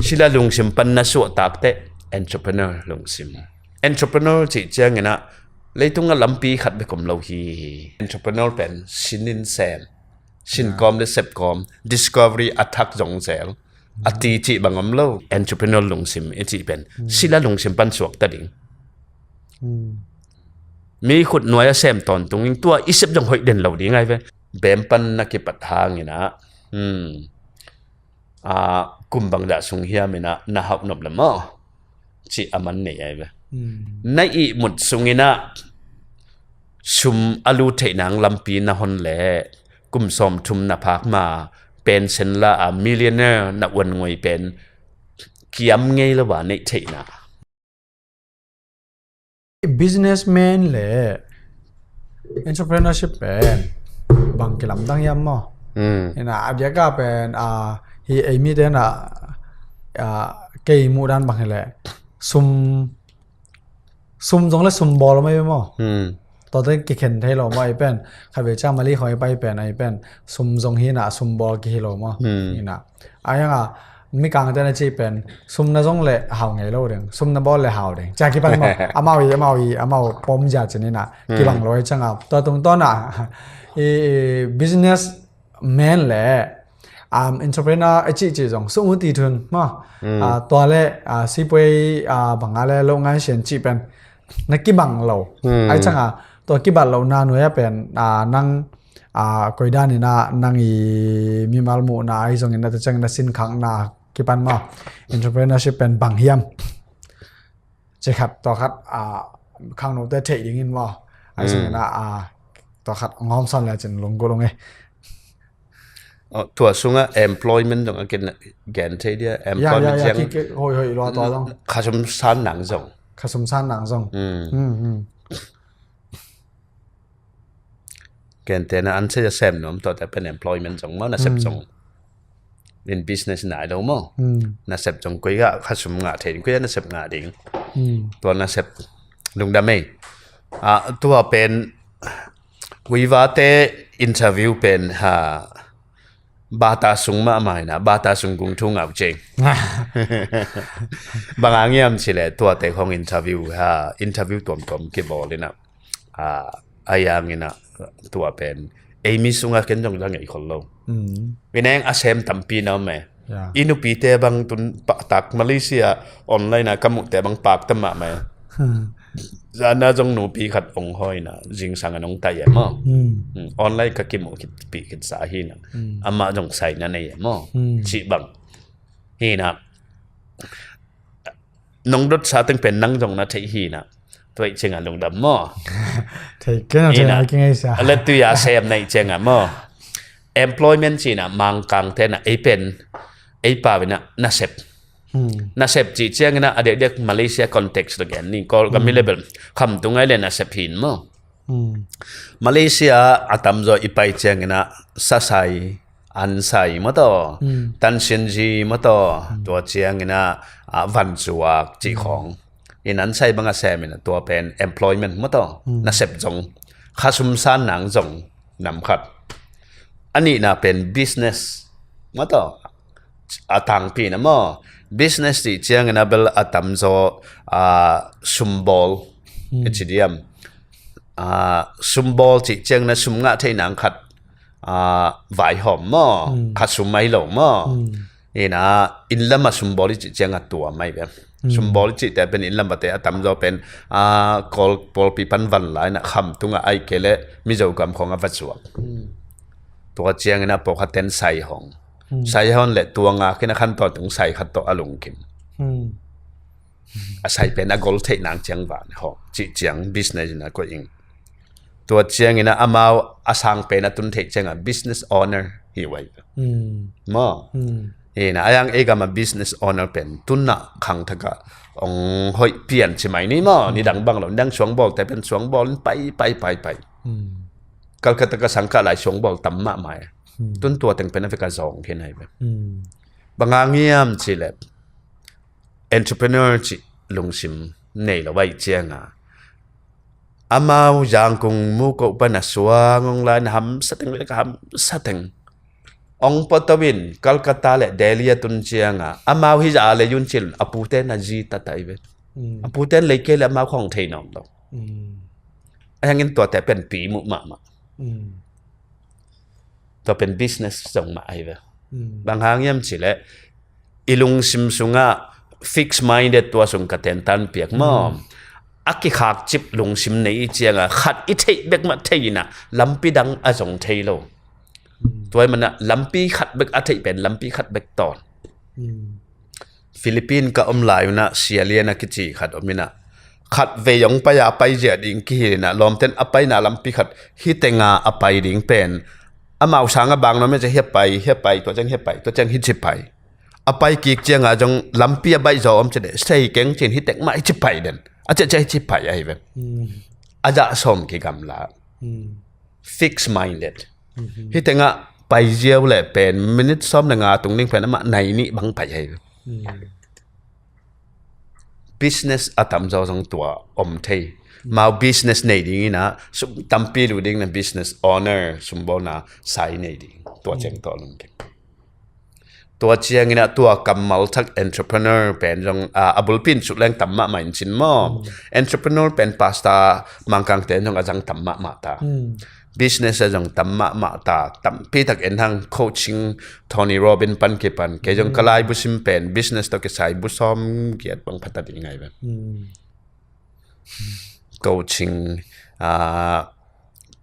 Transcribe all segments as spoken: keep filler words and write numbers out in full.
Sila lungsim pan na suahtak teh, entrepreneur lungsim. Entrepreneur cih ciangin ah, leitungah lampi khat bek om lo hi. Entrepreneur pen sinin sem, sin kawm le sep kawm, discovery a thak zong zel, a ti cih bang om lo. Entrepreneur lungsim i cih pen sila lungsim pan suakta ding. Mi khut nuai a sem tawntung in tua i sep zong hoih den lo ding ai ve. Bem pan na kipat hangin ah, hmm, a, kum bangzah sung hiam in ah na hauh nop le maw, cih a man nei ai ve. Na ihmut sungin ah sum a lut theih nang lampi na hon leh kum sawmthum na phak ma, pension la a millionaire na uan ngoi pen kiam ngei lo a neih theihna. Businessman le entrepreneurship pen bang kilamdang hiam maw? Ina a diaka pen, a, hi ei mite na, a, kei muhdan bang hileh sum, sum zong le sum bawl mai maw? Tuate kikhen thei lo maw? Ei pen khatvei ciang Mali khong i pai pen, ei pen sum zong hi na, sum bawl kihi lo maw? Ina a hianga mikangte na cih pen sum na zong le hau ngei lo ding, sum na bawl le hau ding, cia kipan maw? Amau i, amau i, amau pom zia cin ina kibang lo ai cianga tua tungtawna i, i business man le, um, entrepreneur a cihcih zong sung uh ti thun maw? A, tua le, a, sipuai, a, banga le lo ngai sian cih pen na kibang lo ai cianga tua kibat lo na nuai a pen, a, nang, a, koidan ina nang i mimal muhna ai zongin na ta ciangin na sinkhakna kipan maw? Entrepreneurship pen bang hiam? Ci khat, tua khat, a, khangnote theih dingin maw? Ai zongin a, a, tua khat ngawm sawn le cin lunggulh ung e. Tua sungah employment zong a kin gen thei dia, employment ya, ya, ziang ki, ki, hoi, hoi, lua tua zong. Khasum san nang zong. Khasum san nang zong. Gentehna an sei a sem nuam tawh te pen employment zong maw, nasep zong. In business nai lo maw. Nasep zong koi ah khasum ngah thei ding, koi ah nasep ngah ding. Tua nasep lungdam ei. A, tua pen Uiva te interview pen ha, bata sung mahmah ina, bata sung kung thu ngau ceng. Banga ngiam cile tuate khong interview ha, interview tuamtuam kibawl ina, a, a yang ina tua pen ei mi sunga ken zong za ngei khol lo. Ina eng a sem tampi na om e. I nupite bang tun pahtak Malaysia online a ka muhte bang pakta mahmah e. Zana zong nupi khat ong hoi na, zingsang an ong tai e maw. Online ka kimuh khit pi khit sa hi na. Amah zong sai na nei e maw. Cih bang hi na. Nong dot sa teng pen nang zong na theih hi na. Tuaih cianga lungdam maw. Theih kena theih na kingai sa. Ala tuya sem na ih cianga maw. Employment cina mangkang tena ei pen ei pau ina nasep. Nasep cih ciangina a dekdek Malaysia context lo gen ni, Kawl gam hi le bel kham tung ai le nasep hin maw. Malaysia a tamzaw i pai ciangina sasai, ansai maw taw, tansianzi maw taw, tua ciangina, a, vanzuak cih khawng. In ansai banga semina tua pen employment maw taw, nasep zong, khasum san nang zong, nam khat. A nihna pen business maw taw, a tangpina maw. Business cih ciangina bel a tamzaw, a, sumbawl i ci diam. A, sumbawl cih ciangina sum ngah thei nang khat, a, vaihawm maw, khasum ai lo maw. Ina inn lama sumbawl i cih cianga tua mai ve. Sumbawl i cihte pen inn lamate a tamzaw pen, a, Kawl pawlpi pan van lai na kham tunga ai kei le Mizo gam khawng a va zuak. Tua ciangina pawlkhat ten sai hong. Sai hon le tua ngakina khan tua tung sai khat tawh a lungkim. A sai pen a gol theih nang ciang van hong cih ciang business ina koih ing. Tua ciangina amau a sang pen a tun theih cianga business owner hi uai. Maw. Ina a yang ei gama business owner pen tunna khangthaka ong hoih pian ci mai ni maw. Nidang bang lo, nidang suangbawlte pen suangbawl in pai, pai, pai, pai. Calcutta ka sangkah lai suangbawl tam mahmah e. Tun tua teng pen a veka zawng khin ai ve. Banga ngiam cile entrepreneur cih lungsim nei lo ai cianga amau Zangkung mukoh pana suang ong lai na hamsa teng le ka hamsa teng. Ong Poto in Calcutta le Delhi a tun cianga amau hi za a lei un cil a pute na zi tata i ve. A puten lei kei le amau khong thei nawm lo. A hangin tuate pen pi muh mahmah. Tua pen business zong mah ahi ve. Bang hang hiam cih leh i lungsim sungah fixed minded tua sung ka tentan piak maw? A kikhak cip lungsim nei i cianga khat i theih bek mah thei inah lampi dang a zong thei lo. Tua i manah lampi khat bek a theih pen lampi khat bek tawn. Philippine ka om lai unah Sia Lian a kici khat om inah khat vei hong pai a pai zia ding kihil inah lawmten a paina lampi khat hitenga a pai ding pen amau sanga bang nuam e cia hia pai hia pai tua ciang hia pai tua ciang hici pai. A pai kik cianga zong lampi a baih zaw om ci deh sei keng cin hitek mah hici pai den a ciah ciah hici pai ahi ve. A zah sawm kigamla fixed minded. Hitengah pai ziau le pen minute sawm le nga tung ding pen amah nai nih bang pai hei. Business a tamzaw zong tua om thei. Mau business nei ding inah sum tampi lu ding na business owner sumbawlna sai nei ding tua ciang tua lungkim. Tua cianginah tua kammal thak entrepreneur pen zong a bulpin suhleng tam mahmah in cin maw? Entrepreneur pen pasta mangkangte zong a zang tam mahmah ta. Business a zong tam mahmah ta. Tampi tak en hang coaching Tony Robbins pan kipan kei zong ka laibu sim pen business tawh kisai bu sawm giat bang phata ding ngai ve. Coaching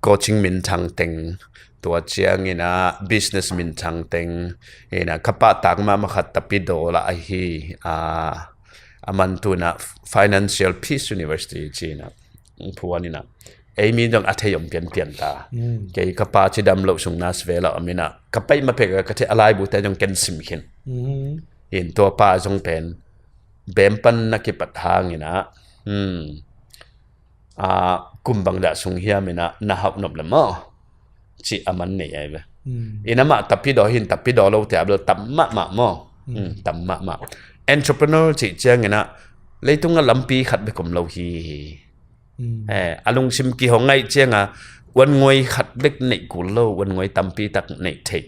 coaching minthang teng tua ciangin ah business minthang teng inah ka pahtak mahmah khat Tapidaw lah ahi. A man tunah Financial Peace University cinah phuan inah ei mi dong a thei om pianpian ta. Kei ka pa cidam loh sung Nashville ah om inah ka paih ma pek ka thei a laibute dong ken sim khin. In tua pa zong pen bem pan na kipat hang inah a kum bang dah sung hiam inah na hauh nop le maw? Cih a man nei ai ve. In amah Tapidaw hin Tapidaw lo te a bel tam mahmah maw? Tam mahmah. Entrepreneur cih ciang inah leitungah lampi khat bek om lo hi. A lungsim kihong ngaih cianga uannguai khat bek neih kul lo uannguai tampi tak neih theih.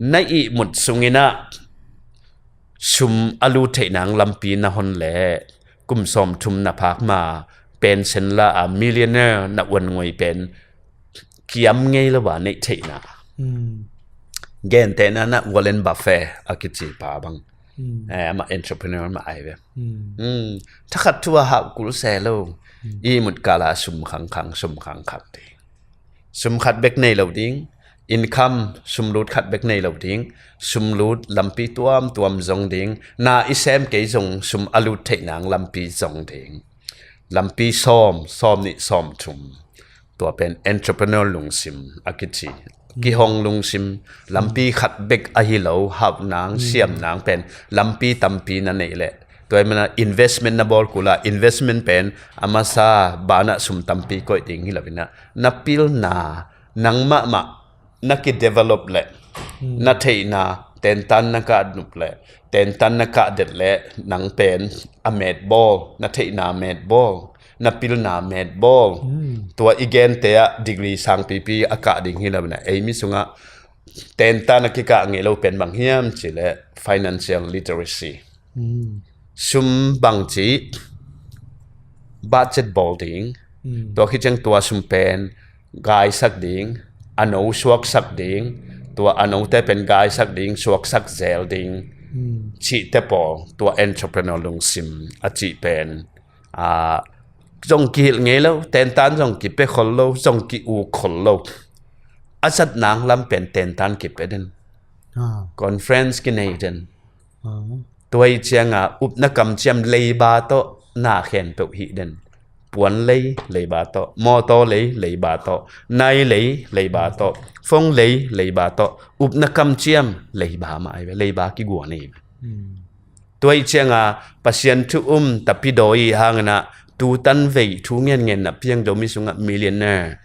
Na ihmut sung inah sum a lut theih nang lampi na hon le kum sawm thum na phak ma pension la a millionaire na uannguai pen kiam ngei lo a neih theihna. Gentehna na Warren Buffett a kici pa bang amah entrepreneur mah ai ve. Thakhat thu a hauh kul se lo. Ihmut kala sum khangkhang sum khangkhang ding. Sum khat bek nei lo ding. Income sum lut khat bek nei lo ding. Sum lut lampi tuamtuam zong ding. Na i sem kei zong sum a lut theih nang lampi zong ding. Lampi sawm sawm nih sawm thum. Tua pen entrepreneur lungsim a kici. Kihong lungsim lampi khat bek ahi lo hauh nang siam nang pen lampi tampi na neih leh tua i mana investment na bawl kula investment pen a masa banah sum tampi koih ding hi lo inah na pilna nang mahmah na kidevelop leh na theihna tentan na kah nup leh tentan na kah det leh nang pen a metbawl na theihna metbawl na pilna metbawl tua i gente ah degree sangpipi a kah ding hi lo inah ei mi sungah tentan a kikah ngei lo pen bang hiam cileh financial literacy. Sum bangci budget bawl ding. Tua khit ciang tua sum pen gaisak ding a no suaksak ding. Tua a note pen gaisak ding suaksak zel ding. Cihte pawl tua entrepreneur lungsim a cih pen zong kihilh ngei lo tentan zong kipia khol lo zong ki-uk khol lo. A zat nang lam pen tentan kipia den. Conference kinei den. Tua i cianga upna kamciam leiba tawh na khempeuh hih den. Puan lei leiba tawh mawtaw lei leiba tawh nai lei leiba tawh fong lei leiba tawh upna kamciam leiba mah ai ve leiba kiguan ei ve. Tua i cianga Pasian thu um Tapidaw i hangin ah tutan vei thu ngenngen na piang zo mi sungah millionaire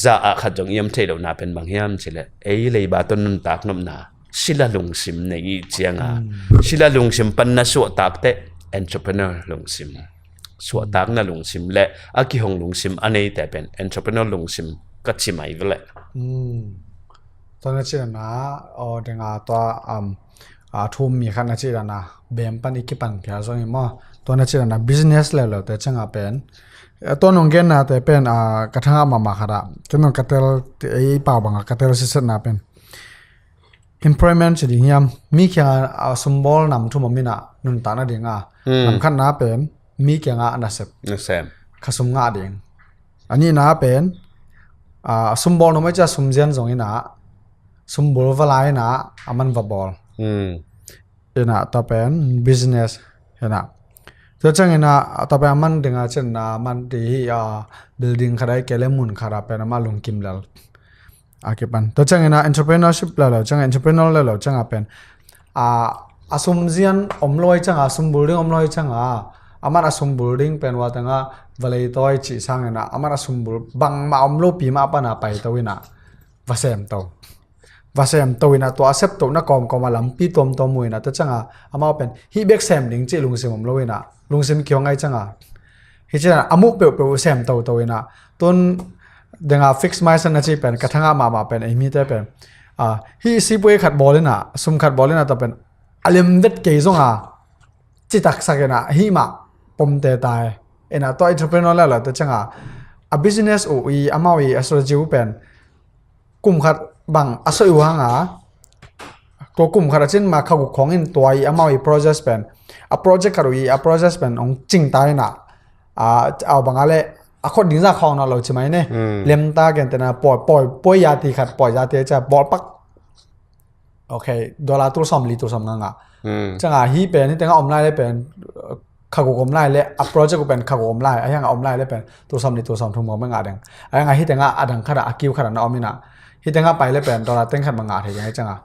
za ah khat zong iam thei lo na pen bang hiam cileh ei leiba tawh nuntak nopna sila lungsim nei i cianga sila lungsim pan na suahtak teh entrepreneur lungsim suahtakna lungsim le a kihong lungsim a neite pen entrepreneur lungsim ka ci mai veleh. Tua na cih dan a, aw, deng a tua, um, a, thu um mi khat na cih dan a, bem pan i kipan phial zong hi maw. Tua na cih dan a, business leuleu te ciang a pen. Eh, tua nong genna te pen, a, ka thangah mahmah khat a. Ken nong ka tel, ei pau bang a ka tel sisetna pen. Employment ci ding hiam. Mi kiang a, a, sumbawl nam thum om in a, nuntak nading a. Hmm. Nam khatna pen, mi kiang a nasep. Nasep. Kha sum ngah ding. A nihna pen, a, sumbawl nuam ahih ciang sumzian zong in a, sumbul va la in a, a man va bawl. Hmm. In a, tua pen business in a. Tua ciang in a, tua pen a man ding a cin a, man ding hi a, building khat a hi kei le mun khat a pen a man lungkim lel. A kipan. Tua ciang in a entrepreneurship leuleu ciang a, entrepreneur leuleu ciang a pen. A, a sumzian om lo ahih ciang a, sumbul ding om lo ahih ciang a, a man a sumbul ding pen ua teng a, va leitawi cih sang in a, a man a sumbul bangmah om lo pi mah pan a paito in a, va semto. Va semto in a, tua a septohna kawmkawm a lampi tuamtuam mu in a, tua ciang a, amau pen, hih bek sem ding cih lungsim om lo in a, lungsim kihong ahih ciang a. Hi ciang a, a muh peuhpeuh sem toto in a, tun deng a fixed mindset na cih pen, ka thangah mahmah pen, ei mite pen. A, hih sipuai khat bawl in a, sum khat bawl in a, tua pen, a lem vet kei zong a, citak sak in a, hih mah, pom te tai. In a, tua entrepreneur leuleu te ciang a, a business uh i, amau i, a strategy uh pen, kum khat bang a soi uh hang a, tua kum khat a cin ma kha guk khawng in tua i amau i process pen, a project khat uh i a process pen hong cing ta in a, a, au bang a le, a khot ding za khawng na lo ci mai ne. Hmm. Lem ta gen te na, poi, poi, poi ya ti khat, poi ya ti a ca, bawlpak. Ok, dollar tul sawm li, tul sawm nga nga. Hmm. Ciang a, hih pen, hih teng a om lai le pen, kha guk om lai le, a project uh pen kha guk om lai, a hiang a om lai le pen, tul sawm li, tul sawm thum ngawm a ngah deng. A hiang a hih teng a a dang khat a, a kiu khat a na om in a. Hih teng a pai le pen, dollar teng khat ma ngah thei deng a ciang a.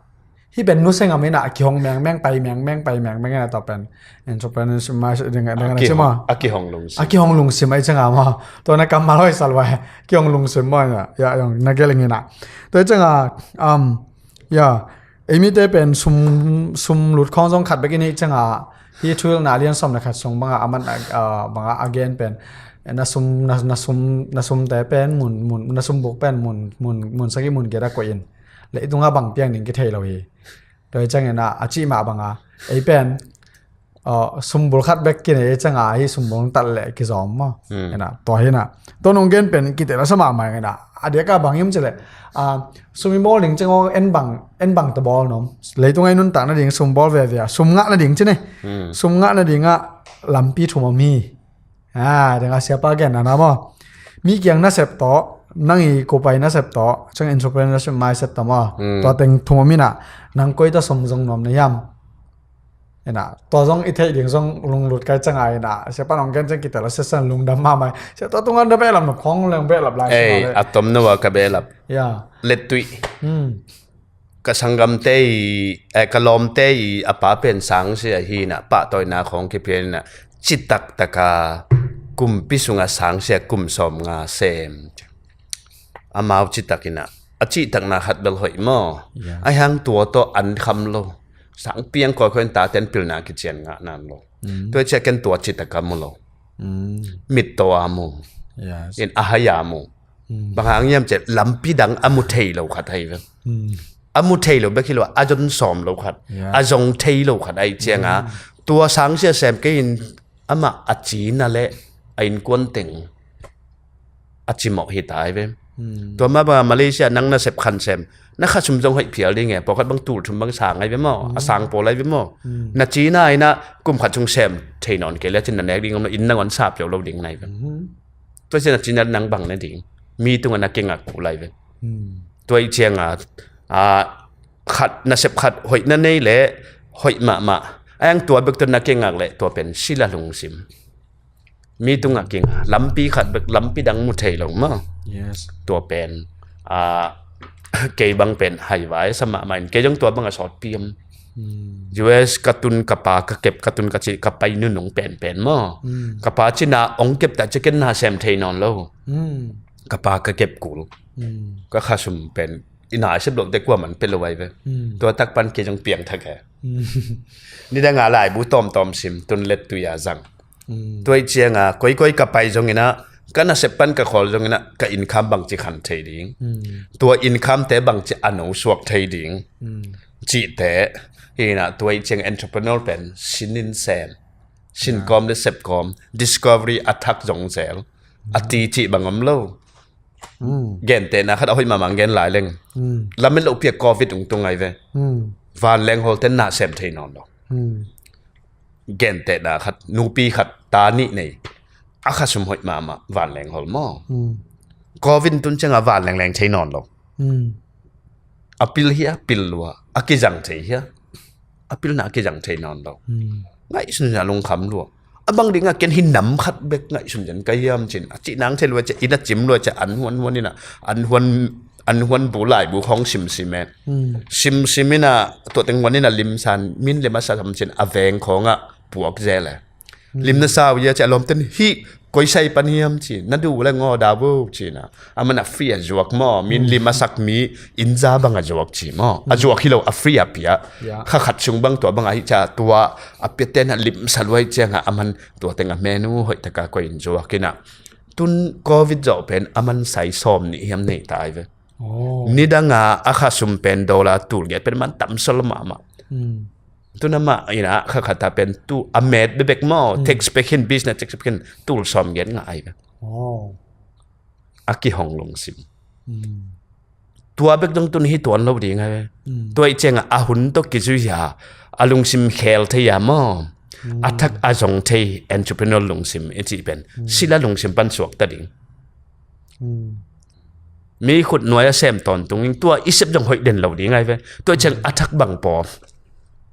Hih pen nu seng a min a, a kihong mengmeng, pai mengmeng, pai mengmeng in a tua pen. Entrepreneurship mindset deng a, deng a na ci maw. A kihong lungsim. A kihong lungsim a ciang a maw. Tua na kammal hoih sa lua, kihong lungsim maw in a. Ya, yong, na geleng in a. Tua ciang a, um, Ya, ei mite pen sum, sum lut khawng zong khat bek i neih ciang a, hih Thuhilhna a lian sawm le khat sung bang a, a man a, a, bang a, a gen pen, na sum, na, na sum, na sumte pen mun, mun, na sumbuk pen mun, mun, mun sagih mun giat a koih in. Leitung a bang piang ding kithei lo hi. Tua hi ciangin a, a cih mah bang a, ei pen, Aw, sumbul khat bek kinei ciang a, hih sumbul tat leh kizawm maw. Hmm. Hi na, tua hi na. Tua nong gen pen kitelsa mahmah hi na. A diak a bang hiam cih leh, ah, sum i bawl ding ciang aw, en bang, en bang tawh bawl nuam. Leitung a i nuntak nading sum bawl veve a, sum ngah nading ci ni. Hmm. Sum ngah nading ah lampi thum om hi. Ah, dang a siapa gen na na maw. Mi kiang nasep tawh, nang i kopai nasep tawh, ciang entrepreneurship mindset tawh maw. Hmm. Tua teng thum om hi na, nang koi tawh sum zong nuam na hiam. Hi na, tua zong i theih ding zong lunglut kai ciang a hi na. Siapa nong gen ciang kitel a siasan lungdam mahmah. Sia tua tung an da behlap na khong leng behlap lai. Ei, sia le. A tom no a ka behlap. Ya. Lettuih. Hmm. Ka sanggamte i, eh, ka lawmte i a pa pen sangsia hi na, pahtawina khong kipia hi na. Citak taka kumpi sunga sangsia kum sawm nga sem. Amau citak hi na. A citakna khat bel hoih maw. Yes. A hiang tua tawh an kham lo. Sang piang kawikawi in taten pilna kician ngah nan lo. Mm. Tua ciah ken tua citaka mu lo. Mm. Mit tawh a mu. Yes. In a hai a mu. Mm. Bang hang hiam cih leh lampi dang a mu thei lo khat ahi ve. Mm. A mu thei lo bek hi lo, a zon sawm lo khat. Yeah. A zong thei lo khat ahi ciang a. Mm. Tua sangsia sem kei in amah a cina le a innkuan teng a cimawh hi ta hi ve. Hmm. Tua mah bang a Malaysia nang nasep khan sem. Na kha sum zong hoih phial ding e. Pawlkhat bang tul thum bang sang ahi ve maw. A sang pawl ahi ve maw. Hmm. Na cina in a kum khat sung sem thei nawn kei le cin na nek ding om lo, inn nangawn sap peuh lo ding na hi ve. Hmm. Tua ciang na cina nang bang na ding. Mi tungah na kingak kul ahi ve. Hmm. Tua ih ciang a, a, khat, nasep khat, hoih na nei le, hoih mahmah. A hiang tua bek tawh na kingak le, tua pen sila lungsim. Mi tungah kingak, lampi khat bek, lampi dang mu thei lo maw. Yes. Tua pen, a, kei bang pen, hai vai, sa mahmah in, kei zong tua bang a sawt piam. Hmm. U S ka tun ka pa ka kep, ka tun ka cih, ka pai nunung penpen maw. Hmm. Ka pa cina ong kep ta ciah ken na sem thei nawn lo. Hmm. Ka pa ka kep kul. Hmm. Ka kha sum pen i na sep lote kuaman pe lo ahi ve. Hmm. Tua tak pan kei zong piang thak e. Hmm. Nidang a laibu tawmtawm sim tun lettui a zang. Hmm. Tua ih ciang a koikoi ka pai zong in a Ka nasep pan ka khawl zongin ah ka income bangci khan thei ding, tua income te bangci a no suak thei ding cihte hi in ah, tua ih ciang entrepreneur pen sin in sem, sin kawm le sep kawm, discovery a thak zong zel, a ti cih bang om lo. Gentehna khat a hoih mahmah gen lai leng, lamet loh pi a covid ung tung ai ve. Vanleng hawlte na sem thei nawn lo. Gentehna khat, nupi khat ta nih nei, a khasum hoih mahmah, vanleng hawl maw? Covid tun ciangah vanleng leng thei nawn lo. A pil hi a pil lua, a kizang thei hi a, a pilna a kizang thei nawn lo. Ngaihsun zia lungkham lua. A bang dingah ken hi nam khat bek ngaihsun zen ka hiam cin, a cih nang thei lua ciah, inn a cim lua ciah, an huan huan ina, an huan, an huan bu lai bu khawng simsim e. Simsim ina, tua teng huan ina limsan, min lim a sa sam cin, a veng khawngah puak zel e. Lim na sau ia ciah lawmten hi, koi sai pan hiam ci, na duh le ngaw da bu cina. A man a free a zuak maw, min lim a sak mi, inn za bang a zuak ci maw. A zuak hi lo a free a pia. Kha khat sung bang tua bang a hi ca tua, a piaten a lim sa luai ciangah a man tua teng a menu hoih taka koi in zuak ina. Tun covid zawh pen a man sai sawm nih hiam nei ta ai ve. Nidanga a khasum pen dollar tul giat pen man tam sol mahmah. Tuna mah ina kha khata pen tu a met bebek maw, tax pek hin, business tax pek hin, tul sawm giat ngah ai ve. A kihong lungsim. Tua bek dong tun hi tuan lo ding ai ve. Tua ih ciangah a hun tawh kizui a, a lungsim khel thei a maw. A thak a zong thei entrepreneur lungsim i cih pen sila lungsim pan suak ta ding. Mi khut nuai a sem tawntung in tua i sep zong hoih den lo ding ai ve. Tua ciang a thak bang paw.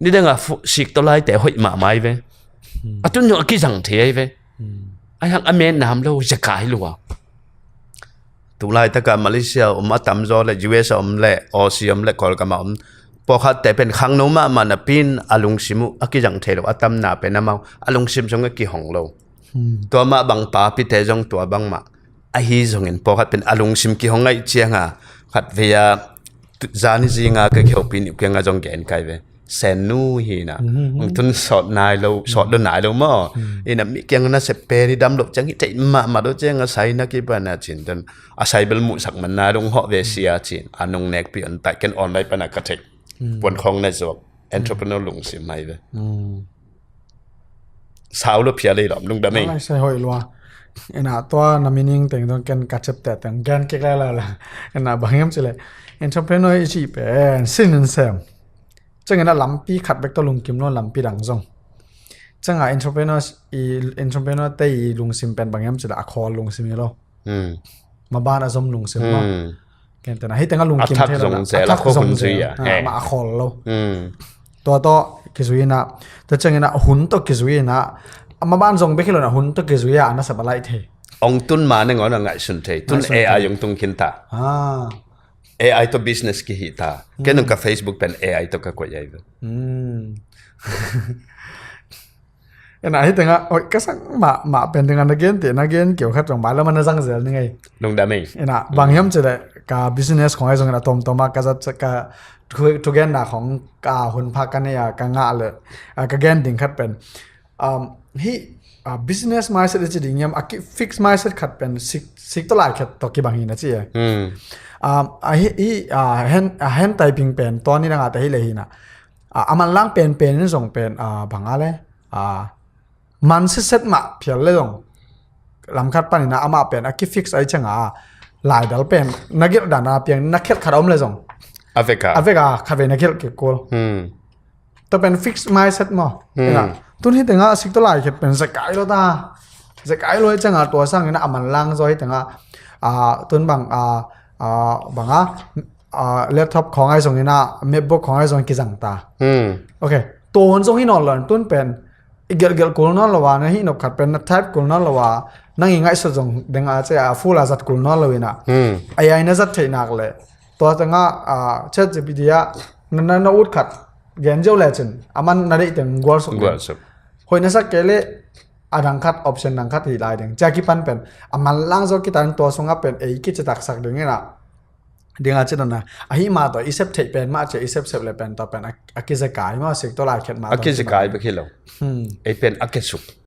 Nidangah sik tawh laite hoih mahmah ai ve. A tun zong a kizang thei ai ve. Ai hang a men nam lo, zekai lua. Tulaitakah Malaysia om a tamzaw le, U S a om le, Aussie om le, Kawlgam a om pawlkhatte pen khangno mahmah napin a lungsim uh a kizang thei lo, a tamna pen amau a lungsim zong a kihong lo. Tua mah bang papite zong tua bangmah ahi zongin pawlkhat pen a lungsim kihong ngaih cianga khat vei a zani zinga ka kihopih nih kianga zong gen kai ve. Sennu hi na. Hong tun sawt nai lo, sawt lo nai lo maw? Hi na mi kiang na sep pen hi dam lo ciang hi thei mahmah lo ciang a sai na kipan a cin tun a sai bel muhsak man nai lo hong hawh ve sia cin a nong nekpi on tai ken online pan a ka thei. Puan khawng na zuak entrepreneur lungsim mai ve. Sau lo phia lei lawm lungdam ei. Ai sai hoih lua. Ina tua na meaning teng dong ken ka chep te teng gen kik lai lai la. Ina bang hiam cile entrepreneur i cih pen sin in sem. Ciangin a lampi khat bek tawh lungkim lo lampi dang zong. Ciangin entrepreneur i entrepreneur te i lungsim pen bang hiam cile a khawl lungsim hi lo. Maban a zom lungsim maw? Kentena hi tengah lungkim thei lo. A thak zong zel, a khawl zong zel. Amah a khawl lo. Tua tawh kizui ina tua ciangin a hun tawh kizui ina maban zong bek hi lo na hun tawh kizui a na sep a laih thei. Ong tun ma neng on a ngaihsun thei. Tun A I ong tung khin ta. A I tawh business kihi ta. Ken ong ka Facebook pen A I tawh ka koih ai ve. Ena hi tengah oi ka sang mah mah pen tengah na gen te na gen keu khat zong bai lama na zang zel ni ngei. Lungdam ei. Ena bang hiam cile ka business khong ai zong ena tom toma ka zat ka thugen na khong ka hun pha ka nei a ka ngah le ka gen ding khat pen. Hi business mindset ci ding hiam a ki fix mindset khat pen sik sik to lai khat to ki bang hi na ci e. A hi hi hen a hen taiping pen to ni na nga ta hi le hi na. A manlang pen pen in zong pen bang a le man siset mah phial le zong lamkhat panin a amah pen a kifix ai cianga laidal pen na gelh dana piang na khelh khat a om le zong a veka a veka khat vei na gelh kikul. Tua pen fix mindset maw? Tun hi tenga sik tua lai khet pen zekai lo ta. Zekai lo ai cianga tua sangin a manlang zaw hi tenga tun bang banga laptop khawng ai zongin a MacBook khawng ai zong kizang ta. Ok. Tua hun zong hi nawn lo tun pen i gelhgelh kul nawn lo a na hi nop khat pen na type kul nawn lo a nang i ngaihsut zong denga ce a full a zat kul nawn lo ina. Ai ai na zat theih nak le tua tanga ChatGPT a na na ut khat gen ziau le cin a man na deih teng gual suk. Hoih na sak kei le a dang khat option dang khat hi lai ding cia kipan pen a manlang zaw kitan tua sunga pen ei kici taksak ding ina. Dinga ci dana ahi ma tawh i sep theih pen mah cia i sep sep le pen tawh pen a kizekai mah sik tawh lai khet mah a kizekai bek hi lo. Ei pen a kesuk.